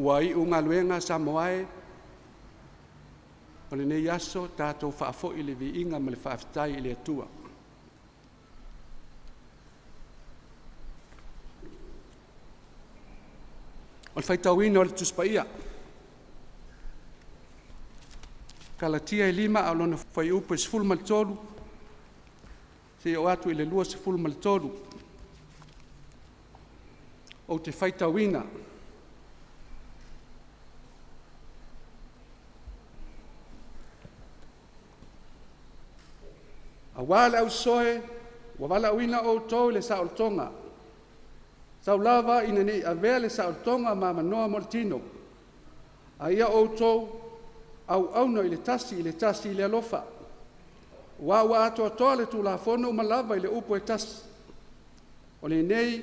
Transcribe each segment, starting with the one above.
Ua iu galuega Samoa e, o lenei aso tatou faafoi le viiga ma le faafetai i le Atua. O le faitauina o le Tusi Paia. Kalatia e 5 a o lona fuaiupu e 13 seia oo atu i le 23. Ou te faitauina. Aua le au soe ua valaauina outou i le saolotoga, tau lava ina ne i avea le saolotoga ma avanoa mo le tino, a ia outou auauna i le tasi i le tasi i le alofa. Aua ua atoatoa le Tulafono uma lava i le upu e tasi, o lenei,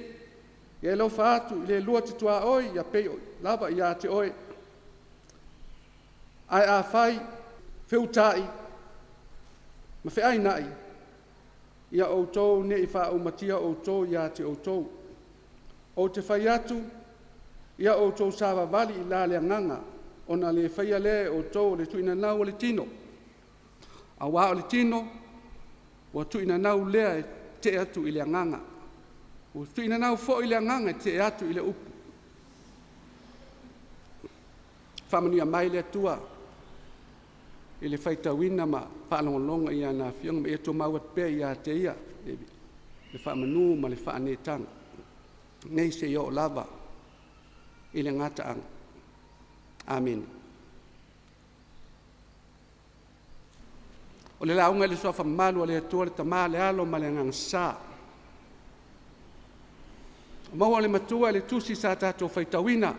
“E alofa atu i le lua te tuaoi ia pei lava ia te oe.” Ae afai feutaai ma feainai, ia outou ne i faaumatia outou ia te outou. Ou te fai atu, ia outou savavali i la le agaga, ona le faia lea e outou o le tuinanau o le tino. Aua o le tino, ua tuuinanau lea e tetee atu i le agaga, ua tuuinanau foi le agaga e tetee atu i le upu. Faamanuia mai le Atua i le faitauina ma faalogologo i ana Afioga, ma ia tumau atu pea ia te Ia le faamanu ma le faaneetaga, nei seia oo lava i le gataaga. Amene. O le lauga i le suafa mamalu o le Atua le Tama, le Alo ma le Agaga Sa. Maua le matua i le tusi sa tatou faitauina.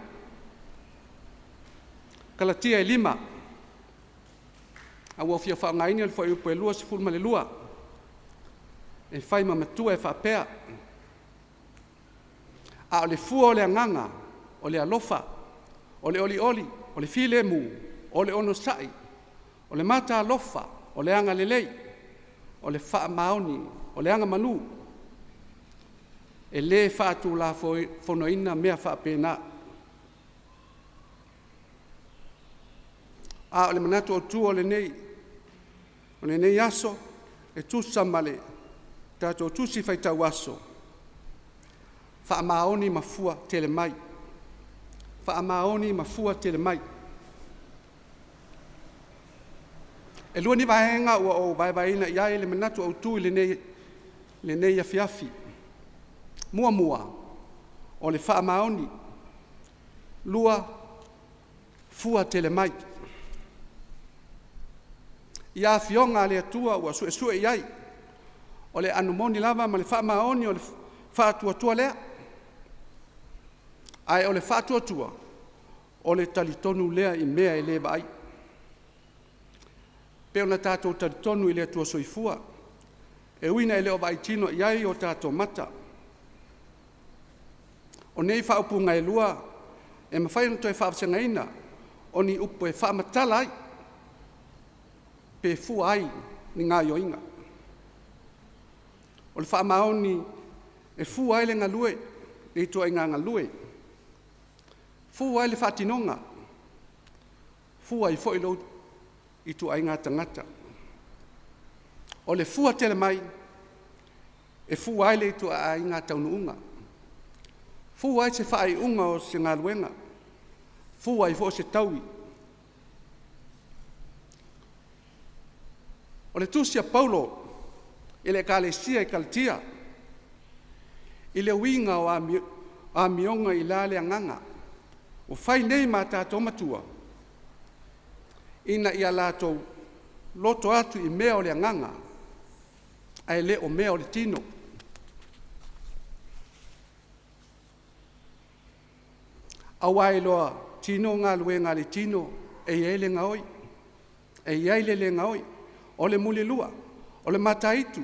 Kalatia e 5, a ua fia faaaogaina le fuaiupu e 22 e fai ma matua e faapea, a o le fua o le agaga, o le alofa, o le olioli, o le filemu, o le onosai, o le matalofa, o le agalelei, o le faamaoni, o le agamalu. E le faatulafonoina mea faapena. A o le manatu autu o lenei aso, e tusa ma le tatou tusi faitau aso, faamaoni ma fua tele mai. Faamaoni ma fua tele mai. E lua ni vaega ua ou vaevaeina i ai le manatu autu i lenei afiafi. Muamua, o le faamaoni. Lua, fua tele mai. I afioga a le Atua ua suesue i ai, o le aano moni lava ma le faamaoni o le faatuatua lea. Ae o le faatuatua, o le talitonu lea i mea e le vaai. Pe ona tatou talitonu i le Atua Soifua, e ui ina e le o vaai tino i ai o tatou mata. O nei faaupuga e lua, e mafai ona toe faavasegaina, o ni upu e faamatala ai, pe fua ai ni gaoioiga. O le faamaoni e fua ai le galue, le ituaiga galue, fua ai le faatinoga, fua ai foi lou ituaiga tagata. O le fua tele mai, e fua ai le ituaiga taunuuga, fua ai se faaiuga o se galuega, fua ai foi se taui. O le tusi a Paulo i le ekalesia i Kalatia i le uiga o amioga i la le agaga, ua fai nei ma a tatou matua, ina ia latou loto atu i mea o le agaga, ae le o mea o le tino. Aua e iloa tino galuega a le tino e i ai le gaoi, e i ai le le gaoi, o le mulilua, o le mataitu,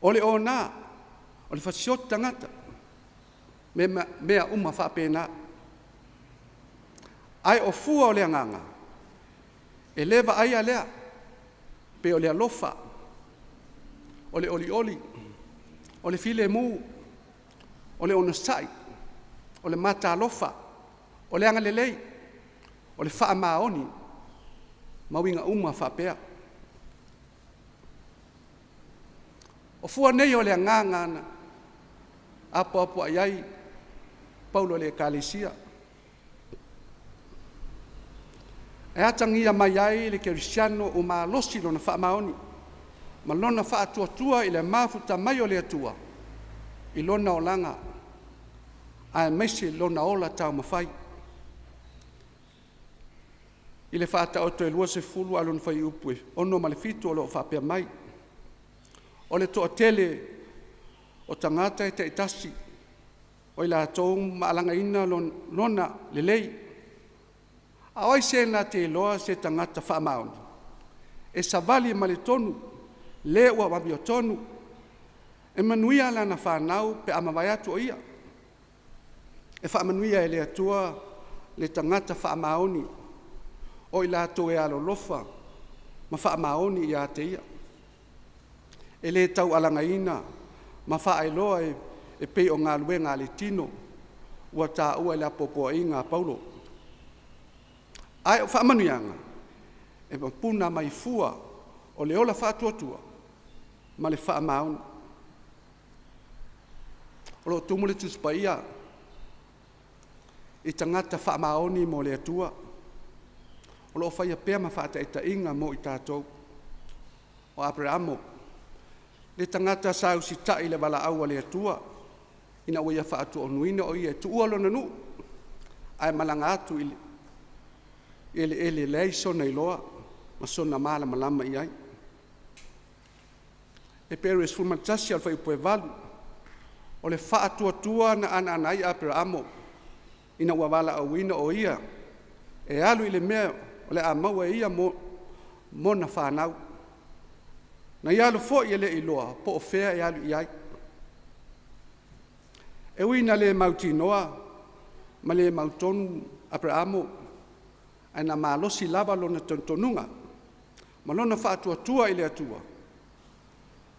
o le ona, o le fasioti tagata, ma mea uma faapena. Ae o fua o le agaga, e le vaaia lea, pei o le alofa, o le olioli, o le filemu, o le onosai, o le matalofa, o le agalelei. o le faamaoni ma uiga uma faapea. O fua nei o le agaga na apoapoai ai Paulo i le ekalesia, e atagia mai ai le kerisiano ua malosi lona faamaoni ma lona faatuatua i le mafuta mai o le Atua i lona olaga aemaise lona ola taumafai. I le Faataoto e 20 a o lona fuaiupu e 6 ma le 7 o lo o faapea mai, o le toatele o tagata e taitasi o i latou ma alagaina lona lelei. A o ai se na te iloa se tagata faamaoni e savali ma le tonu le ua amiotonu, e manuia lana fanau pe a mavae atu o ia. E faamanuia e le Atua le tagata faamaoni o i latou e alolofa ma faamaoni ia te Ia. E le taualagaina ma faailoa e pei o galuega a le tino ua taua i le apoapoaiga a Paulo. Ae o faamanuiaga, e mapuna mai fua o le ola faatuatua ma le faamaoni. O lo o tumu le Tusi Paia i tagata faamaoni mo le Atua, o lo o faia pea ma faataitaiga mo i tatou. O Aperamo, le tagata sa usitai i le valaau a le Atua ina ua ia faatonuina o ia e tuua lona nuu ae malaga atu i eleele e leai sona iloa ma sona malamalama i ai. Heperu 11 i le fuaiupu 8, o le faatuatua na anaana ai Aperamo ina ua valaauina o ia e alu i le mea o le a maua e ia ma fanau. Na ia alu foi e le i iloa po o fea e alu i ai. E ui ina le mautinoa ma le mautonu Aperamo, ae na malosi lava lona talitonuga ma lona faatuatua i le Atua,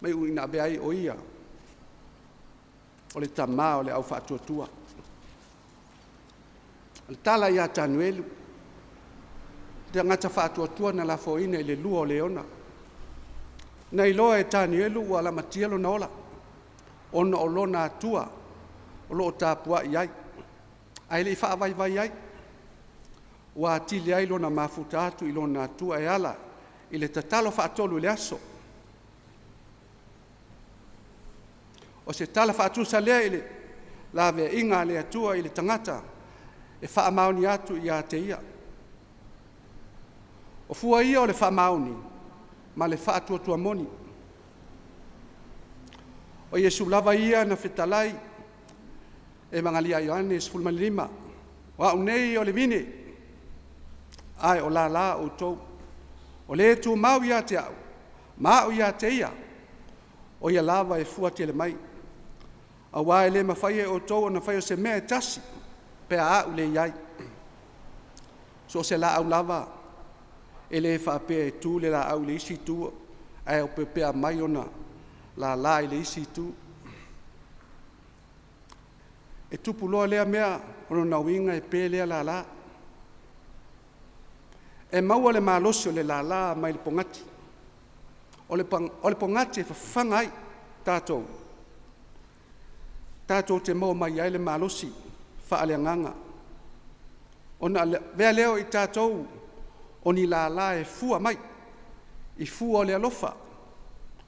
ma iu ina avea ai o ia o le tama o le aufaatuatua. O le tala ia Tanielu, le tagata faatuatua na lafoina i le lua o leona. Na iloa e Tanielu ua lamatia lona ola ona o lona Atua o lo o tapuai i ai, ae le i faavaivai ai. Ua atili ai lona mafuta atu i lona Atua e ala i le tatalo faatolu i le aso. O se tala faatusa lea i le laveaiga a le Atua i le tagata e faamaoni atu ia te Ia. O fua ia o le faamaoni ma le faatuatua moni. O Iesu lava ia na fetalai, Evagalii a Ioane 15, “O au nei o le vine, ae o lala outou. O le tumau ia te au, ma au ia te ia, o ia lava e fua tele mai. Aua e le mafai e outou ona faia se mea e tasi, pe a au le i ai. So o se laau lava, e le faapea e tu le laau i le isi itu ae opeopea mai ona lala i le isi itu. E tupu loa lea mea, o lona uiga e pe lea lala. E maua le malosi o le lala mai le pogati. O le pogati e fafaga ai tatou, tatou te maua mai ai le malosi faaleagaga, ona avea lea o i tatou o ni lala e fua mai i fua o le alofa,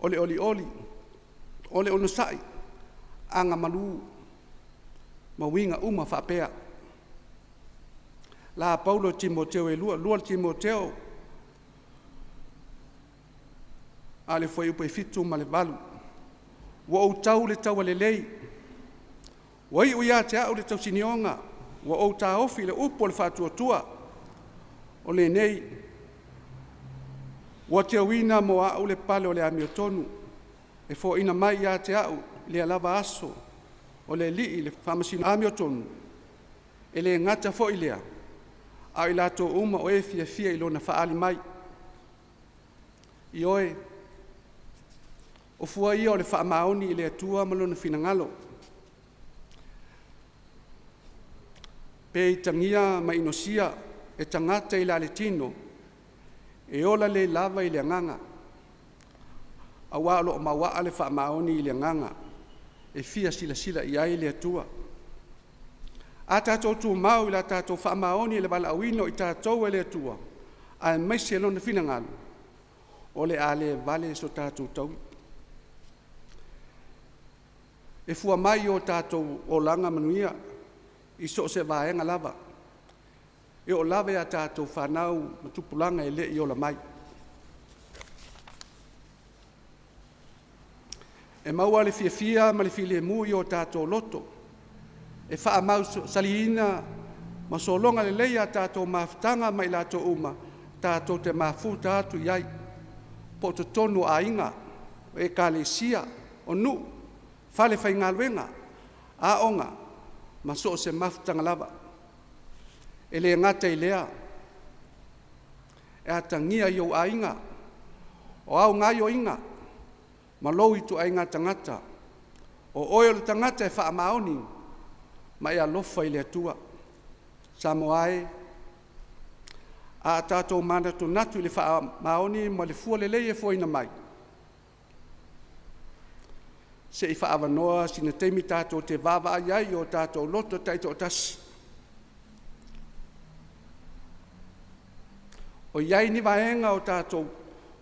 o le olioli, o le onosai, agamalu ma uiga uma faapea. La Paulo i Timoteo e 2, 2 Timoteo a o le fuaiupu e 7 ma le 8, “Ua ou tau le taua lelei, ua iu ia te au le tausinioga, ua ou taofi le upu o le faatuatua. O lenei, ua teuina mo au le pale o le amiotonu, e foaina mai ia te au i lea lava aso e le Alii le faamasino amiotonu, e le gata foi i lea, a o i latou uma o e fiafia i lona faaali mai. Ioe, o fua ia o le faamaoni i le Atua ma Lona finagalo, pe itagia ma inosia. e tagata i la le tino, e ola lelei lava i le agaga, auā o lo o mauaa le faamaoni i le agaga, e fia silasila i ai le Atua. A tatou tumau i la tatou faamaoni i le valaauina o i tatou e le Atua aemaise Lona finagalo, o le a le vale so tatou taui. E fua mai o tatou olaga manuia i so o se vaega lava, e oo lava i a tatou fanau ma tupulaga e le i ola mai. E maua le fiafia ma le filemu i o tatou loto, e faamausaliina ma sologa lelei a tatou mafutaga ma i latou uma tatou te mafuta atu i ai, po o totonu o aiga, o ekalesia, o nuu, falefaigaluega, aoga ma so o se mafutaga lava. E le gata i lea, e atagia i ou aiga, o au gaoioiga ma lou ituaiga tagata, o oe o le tagata e faamaoni ma e alofa i le Atua. Samoa e, a tatou manatunatu i le faamaoni ma le fua lelei e fuaina mai, se i faaavanoa sina taimi tatou te vaavaai ai i o tatou loto taitoatasi. O i ai ni vaega o tatou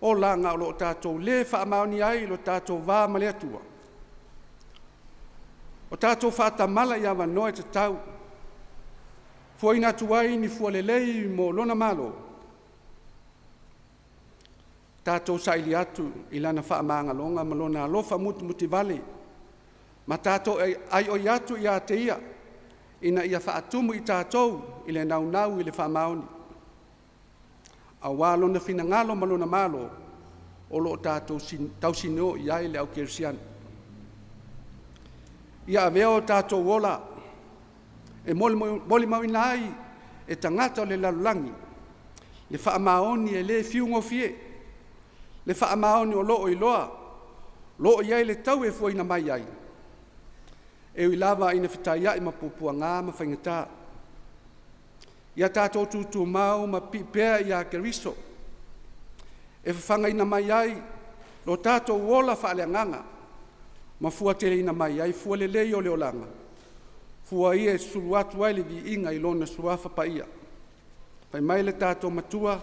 olaga o lo o tatou le faamaonia ai lo tatou va ma le Atua? O tatou faatamala i avanoa e tatau, fuaina atu ai ni fua lelei mo Lona Malo? Tatou saili atu i Lana faamagaloga ma Lona alofa mutimutivale ma tatou aioi atu ia te Ia ina ia faatumu i tatou i le naunau i le faamaoni, aua Lona finagalo ma Lona Malo o lo o tatou tausinio i ai le au kerisiano. Ia avea o tatou ola e molimauina ai e tagata o le lalolagi le faamaoni e le fiugofie, le faamaoni o lo o iloa o lo o i ai le taui e fuaina mai ai, e ui lava ina fetaiai ma puapuaga ma faigata. Ia tatou tutumau ma pipii pea ia Keriso e fafagaina mai ai lo tatou ola faaleagaga ma fuateleina mai ai fua lelei o le olaga, fua ia e susulu atu ai le viiga i Lona Suafa Paia. Fai mai le tatou Matua,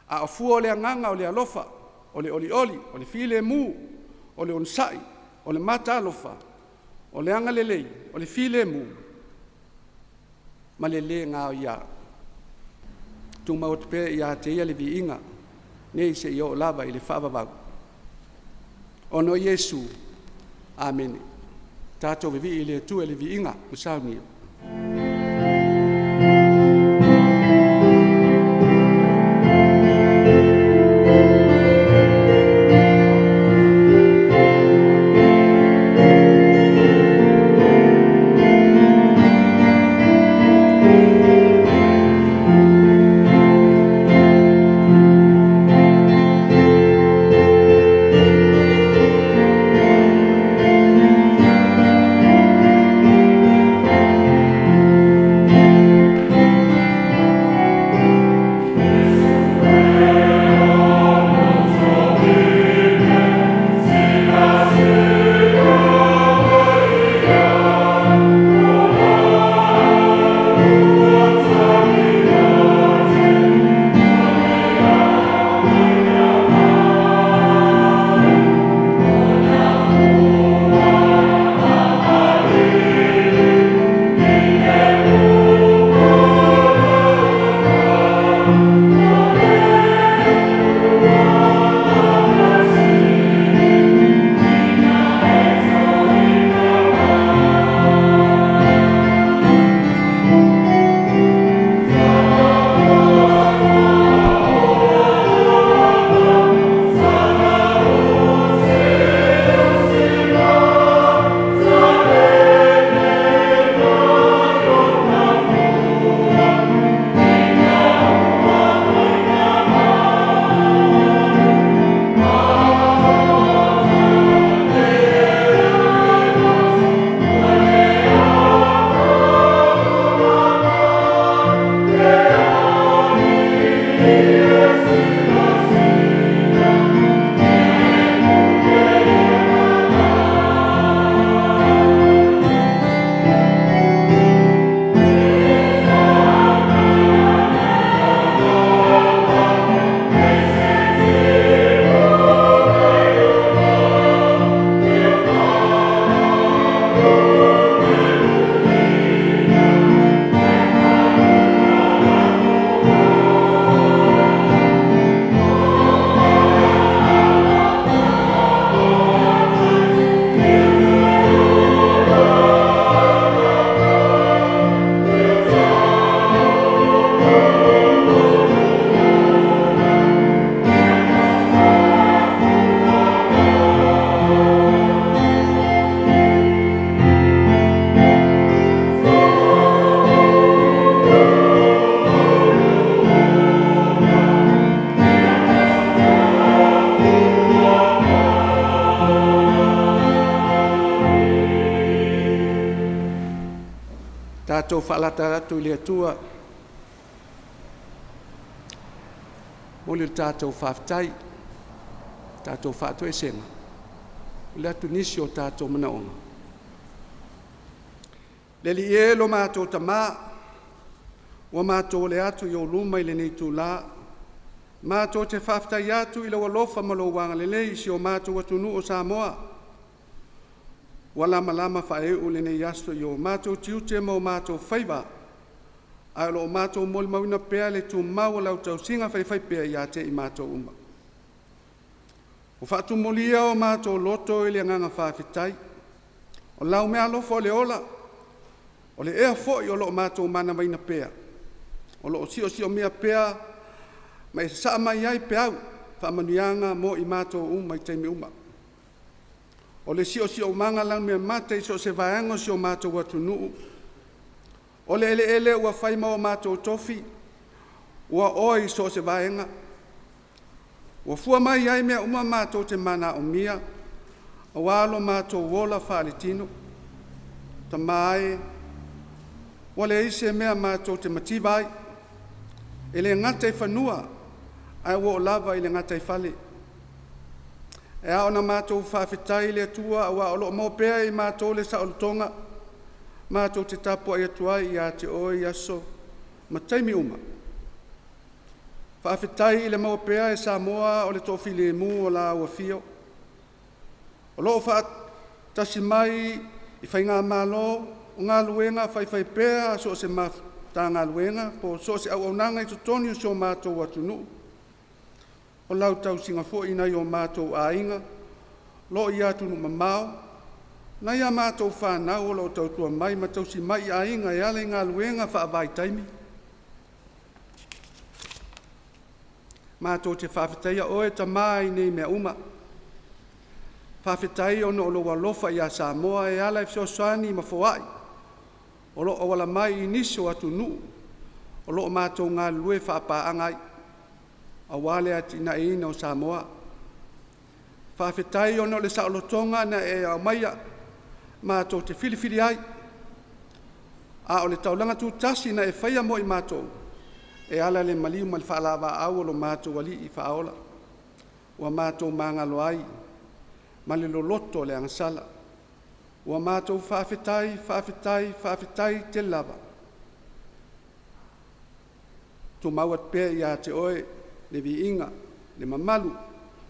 “A o fua o le agaga o le alofa, o le olioli, o le filemu, o le onosai, o le mataalofa, o le agalelei, o le filemu ma le le gaoia. Tumau atu pea ia te Ia le viiga, nei seia oo lava i le faavavau. Ona o Iesu. Amene. Tatou vivii i le Atua i le viiga ma saunia. Tatou faalata atu i le Atua, momoli le tatou faafetai, tatou faatoesega, momoli atu nisi o tatou manaoga. Le Alii e lo matou Tamā, ua matou ole atu i ou luma i lenei itulā, matou te faafetai atu i lou alofa ma lou agalelei i si o matou atunuu o Samoa, ua lamalama faaiuu lenei aso i o matou tiute ma o matou faiva, ae o lo o matou molimauina pea le tumau o lau tausiga faifaipea ia te i matou uma. Ua faatumulia o matou loto i le agaga faafetai, o lau meaalofa o le ola, o le ea foi o lo o matou manavaina pea, o lo o siosiomia pea ma e sasaa mai ai peau faamanuiaga mo i matou uma i taimi uma. O le siosiomaga lanumeamata i so o se vaega o si o matou atunuu, o le eleele ua fai ma o matou tofi, ua oe i so o se vaega. Ua fua mai ai mea uma matou te manaomia aua lo matou ola faaletino. Tama e, ua leai se mea matou te mativa ai, e le gata i fanua, ae ua oo lava i le gataifale. E ao ona matou faafetai i le Atua aua o lo o maua pea e i matou le saolotoga matou te tapuai atu ai ia te Oe i aso ma taimi uma. Faafetai i le maua pea e Samoa o le toafilemu o la au afio, o lo o faatasi mai i Faigamalo, o galuega faifaipea a so o se Matagaluega po o so o se auaunaga i totonu o si o matou atunuu. O lau tausiga foi i nai o matou aiga o lo o i atunuu mamao, nai a matou fanau o lo o tautua mai ma tausi mai i aiga e ala i galuega faavaitaimi. Matou te faafetaia Oe Tama i nei mea uma. Faafetai ona o lou alofa ia Samoa e ala i fesoasoani ma foai o lo o auala mai i nisi o atunuu o lo o matou galulue faapaaga ai, aua le atinaeina o Samoa. Faafetai ona o le saolotoga na e aumaia matou te filifili ai, a o le taulaga tutasi na e faia mo i matou, e ala i le maliu ma le faalaavaau o lo matou Alii Faaola, ua matou magalo ai ma le loloto o le agasala. Ua matou faafetai, faafetai, faafetai tele lava. Tumau atu pea ia te Oe le viiga, le mamalu,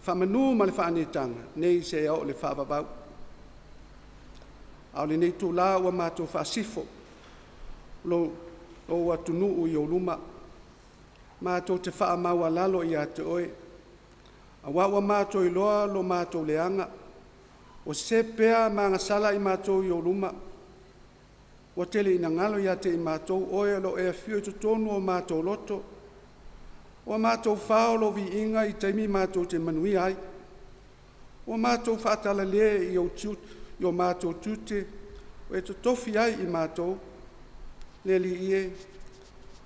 faamanu ma le faaneetaga, nei seia oo i le faavavau. A o lenei itula ua matou faasifo lou atunuu i ou luma, matou te faamaualalo ia te Oe, aua ua matou iloa lo matou leaga, ua sese pea ma agasala i matou i ou luma, ua tele ina galo ia te i matou Oe o lo o e afio i totonu o matou loto. Ua matou fao lou viiga i taimi matou te manuia ai, ua matou faatalale i o matou tiute ua e totofi ai i matou. Le Alii e,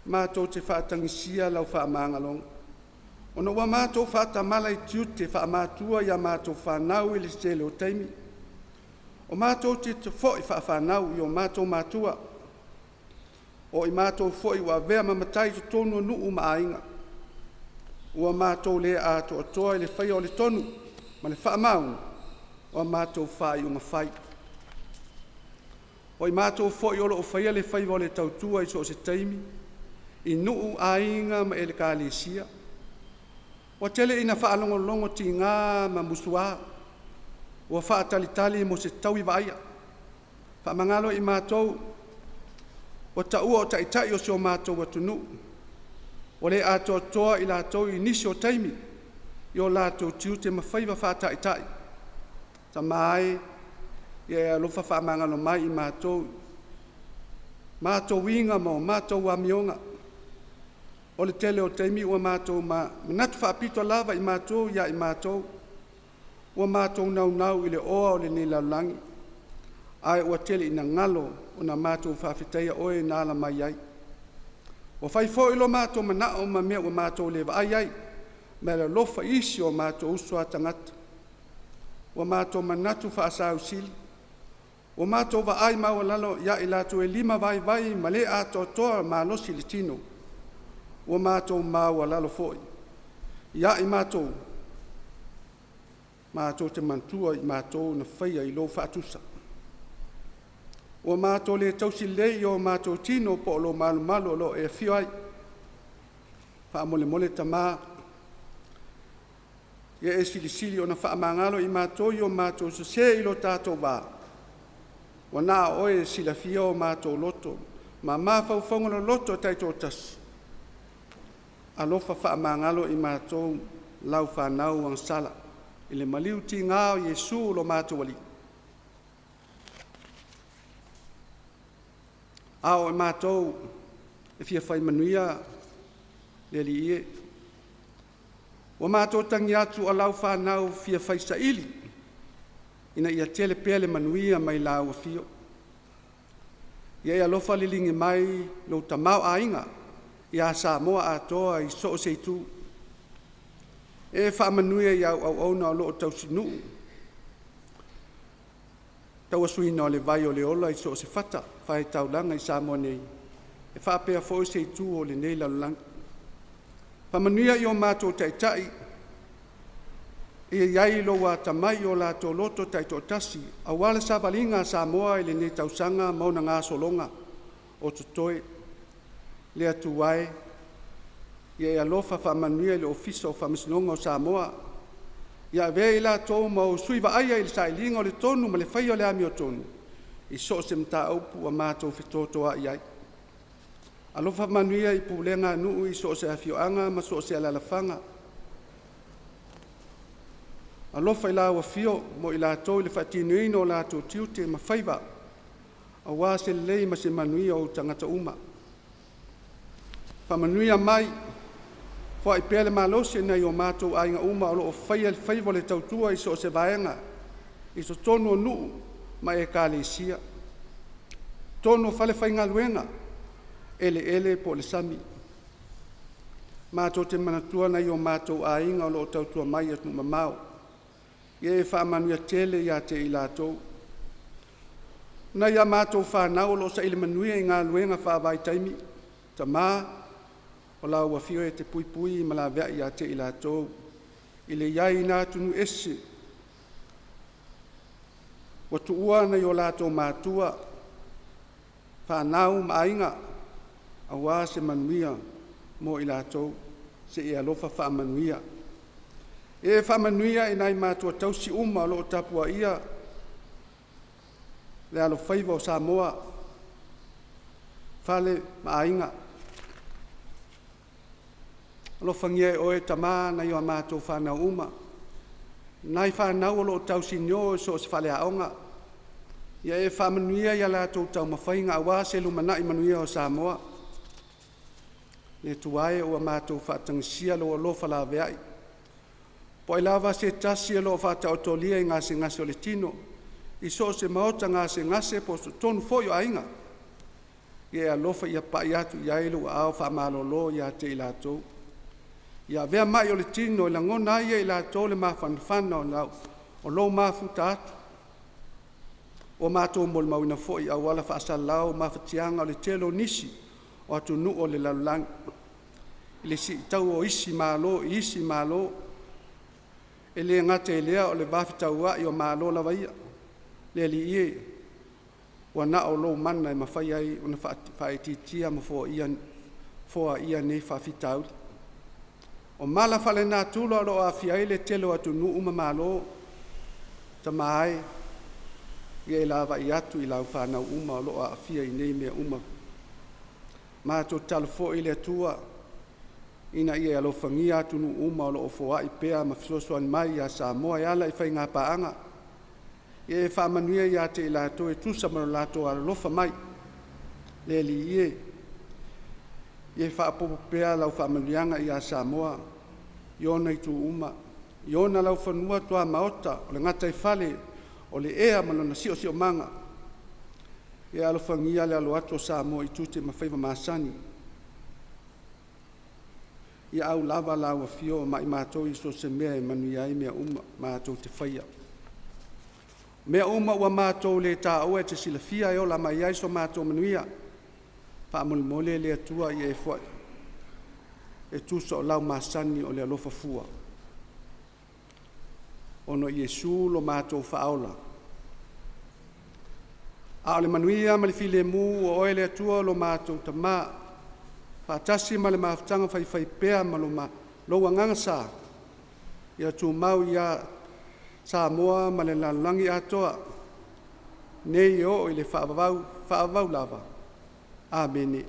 matou te faatagisia lau faamagaloga, ona ua matou faatamala i tiute faamatua i a matou fanau i le tele o taimi. O matou tiute foi faafanau i o matou matua, o i matou foi ua avea ma matai i totonu o nuu ma aiga. Ua matou le atoatoa i le faia o le tonu ma le faamaoni o a matou faaiuga fai. O i matou foi o lo o faia le faiva o le tautua i so o se taimi i nuu, aiga ma ekalesia, ua tele ina faalogologo tiga ma musuā, ua faatalitali mo se taui vaaia. Faamagalo i matou ua taua o taitai o si o matou atunuu, ua le atoatoa i latou i nisi o taimi i o latou tiute ma faiva faataitai. Tama e, ia e alofa faamagalo mai i matou, matou uiga ma o matou amioga. O le tele o taimi ua matou manatu faapito lava i matou ia i matou, ua matou naunau i le oa o lenei lalolagi, ae ua tele ina galo ona matou faafetaia Oe na ala mai ai. Ua fai foi lo matou manao ma mea ua matou le vaai ai ma le alofa i isi o matou uso a tagata. Ua matou manatu faasausili. Ua matou vaai maualalo ia i latou e limavaivai ma le atoatoa malosi i le tino. Ua matou maualalo foi ia i matou matou te manatua i matou na faia i lou faatusa. Ua matou le tausi lelei i o matou tino po o lo malumalu o lo o e afio ai. Faamolemole Tama, ia e silisili ona faamagalo i matou i o matou sese i lo tatou va, ua na o Oe e silafia o matou loto ma mafaufauga loloto taitoatasi, alofa faamagalo i matou lau fanau agasala i le maliu tiga o Iesu lo matou Alii. A o matou e fia fai manuia le Alii e, ua matou tagi atu o lau fanau fia fai saili ina ia tele pea le manuia mai lau Afio. Ia e alofa liligi mai lou tamaoaiga ia Samoa atoa i so o se itu. E faamanuia i au auauna o lo o tausinuu, tauasuina o le vai o le ola i so o se fatafaitaulaga i Samoa nei, e faapea foi se itu o lenei lalolagi. Faamanuia i o matou Taitai, ia i ai lou atamai i o latou loto taitoatasi aua le savaliga a Samoa i lenei tausaga ma ona gasologa o totoe. Le Atua e, ia e alofa faamanuia i le Ofisa o Faamasinoga o Samoa, ia avea i latou ma ou sui vaaia i le sailiga o le tonu ma le faia o le amiotonu i so o se mataupu ua matou fetotoai ai. Alofa manuia i pulega a nuu i so o se afioaga ma so o se alaalafaga. Alofa i lau Afio mo i latou i le faatinoina o latou tiute ma faiva aua se lelei ma se manuia o tagata uma. Faamanuia mai, foai pea le malosi i nai o matou aiga uma o lo o faia le faiva o le tautua i so o se vaega i totonu o nuu ma Ekalesia, totonu o falefaigaluega, eleele po o le sami. Matou te manatua nai o matou aiga o lo o tautua mai i atunuu mamao. Ia e faamanuia tele ia te i latou. Nai a matou fanau o lo o saili manuia i galuega faavaitaimi, Tama, o lau Afio e te puipui ma laveai ia te i latou i le i ai i na atunuu ese, ua tuua nai o latou matua, fanau ma aiga aua se manuia mo i latou. Se i e alofa faamanuia. Ia e faamanuia i nai matua tausi uma o lo o tapuaia le alofaiva o Samoa, fale ma aiga. Alofagia e oe Tama nai a matou fanau uma, nai fanau o lo o tausinio i so o se faleaoga, ia e faamanuia i a latou taumafaiga aua se lumanai manuia o Samoa. Le Atua e, ua matou faatagisia lou alofa laveai, po o ai lava se tasi o lo o faataotolia i gasegase o le tino, i so o se maota gasegase po o totonu foi o aiga, ia e alofa ia pai atu i ai lou aao faamalolo ia te i latou. Ia avea mai o le tino e lagona ai e i latou le mafanafana o lou mafuta atu. Ua matou molimauina foi i auala faasalalau mafatiaga o le tele o nisi o atunuu o le lalolagi i le siitaua o isi Malo i isi Malo. E le gata i lea o le va fetauai o Malo lava ia. Le Alii e, ua na o lou mana e mafai ai ona faaitiitia ma foaia nei faafitauli. O mala faalenatura o lo o aafia ai le tele o atunuu ma Malo, Tama e, ia e vaavaai atu i lau fanau uma o lo o aafia i nei mea uma. Matou tatalo foi le Atua ina ia e alofagia atunuu uma o lo o foai pea ma fesoasoani mai ia Samoa e ala i faigapaaga. Ia e faamanuia ia te i latou e tusa ma lo latou alolofa mai. Le Alii e, ia e faaopoopo pea lau faamanuiaga ia Samoa i ona itu uma, i ona laufanua, tuamaota, o le gataifale, o le ea ma lona siosiomaga. Ia e alofagia le alo atu o Samoa i tiute ma faiva masani. Ia au lava lau Afio ma i matou i so o se mea e manuia ai mea uma matou te faia. Mea uma ua matou lē taua e te silafia e ola mai ai so matou manuia. Faamolemole le Atua ia e foai e tusa o lau masani o le alofa fua. Ona o Iesu lo matou Faaola. A o le manuia ma le filemu ua oe le Atua lo matou Tamā, faatasi ma le mafutaga faifaipea ma lo ma lou Agaga Sa, ia tumau ia Samoa ma le lalolagi atoa, nei e oo i le faavavau, faavavau lava. Amene.